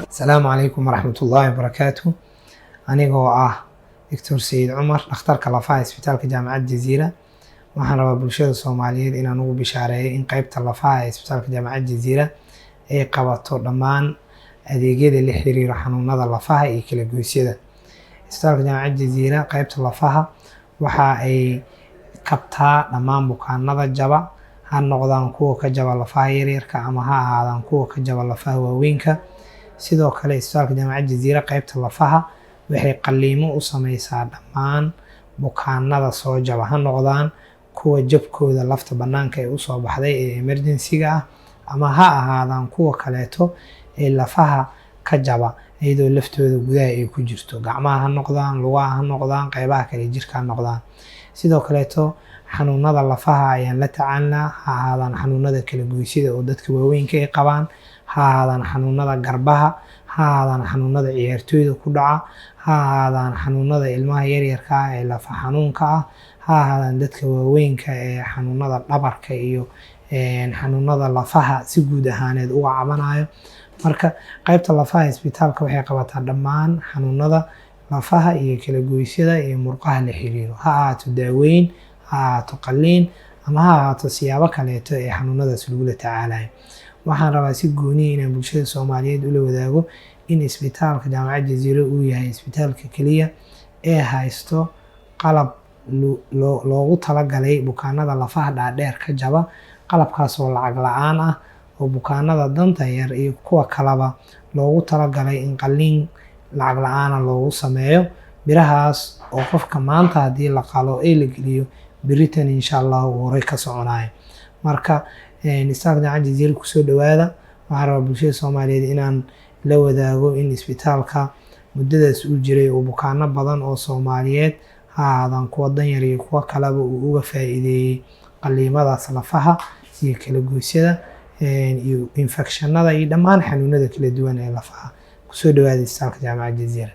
Asalaamu calaykum waraxmatullaahi wabarakaatu. Anigoo ah Doctor Sayid Cumar, dhakhtarka lafaha Isbitaalka Jaamacadda Jaziira, waxaan rabaa bulshada Soomaaliyeed inaan ugu bishaareeyo in qeybta lafaha ee Isbitaalka Jaamacadda Jaziira ay qabato dhammaan adeegyada la xiriira xanuunada lafaha iyo kala goysyada. Isbitaalka Jaamacadda Jaziira qeybta lafaha waxa ay kabtaa dhammaan bukaanada jaba, ha noqdaan kuwa ka jaba lafaha yaryarka ama ha ahaadaan kuwa ka jaba lafaha waaweynka. Sidoo kale, Isbitaalka Jaamacadda Jaziira qeybta lafaha waxay qaliimo u sameysaa dhammaan bukaanada soo jaba, ha noqdaan kuwa jabkooda lafta banaanka ee usoo baxday ee emergency-ga ah ama ha ahaadaan kuwa kaleeto ee lafaha ka jaba iyadoo laftooda gudaha ay ku jirto, gacmaha ha noqdaan, lugaha ha noqdaan, qeybaha kale jirka ha noqdaan. Sidoo kaleeto, xanuunada lafaha ayaan la tacaalnaa, ha ahaadaan xanuunada kala goysyada oo dadka waaweynka ay qabaan, ha ahaadaan xanuunada garbaha, ha ahaadaan xanuunada ciyaartooyda ku dhaca, ha ahaadaan xanuunada ilmaha yaryarka ah ee lafa xanuunka ah, ha ahaadaan dadka waaweynka ee xanuunada dhabarka iyo xanuunada lafaha si guud ahaaneed uga cabanayo. Marka qeybta lafaha isbitaalka waxay qabataa dhammaan xanuunada lafaha iyo kala goysyada iyo murqaha la xiriiro, ha ahaato daaweyn, ha ahaato qaliin ama ha ahaato siyaabo kaleeto ee xanuunadaas lagula tacaalayo. Waxaan rabaa si gooniya inaan bulshada Soomaaliyeed ula wadaago in Isbitaalka Jaamacadda Jaziira uu yahay isbitaalka keliya ee haysto qalab loogu talagalay bukaanada lafaha dhaadheer ka jaba, qalabkaas oo lacag la-aan ah oo bukaanada danta yar iyo kuwa kaleba loogu talagalay in qaliin lacag la-aana loogu sameeyo. Birahaas oo qofka maanta haddii la qalo ee la geliyo, beritan insha Allah uu horey ka soconayo. Marka Isbitaalka Jaamacadda Jaziira kusoo dhawaada. Waxaan rabaa bulshada Soomaaliyeed inaan la wadaago in isbitaalka muddadaas uu jiray uu bukaano badan oo Soomaaliyeed, ha ahaadaan kuwa danyar iyo kuwo kaleba, uu uga faa'iideeyey qaliimadaas lafaha iyo kala goysyada iyo infekshanada iyo dhammaan xanuunada kala duwan ee lafaha. Kusoo dhawaada Isbitaalka Jaamacadda Jaziira.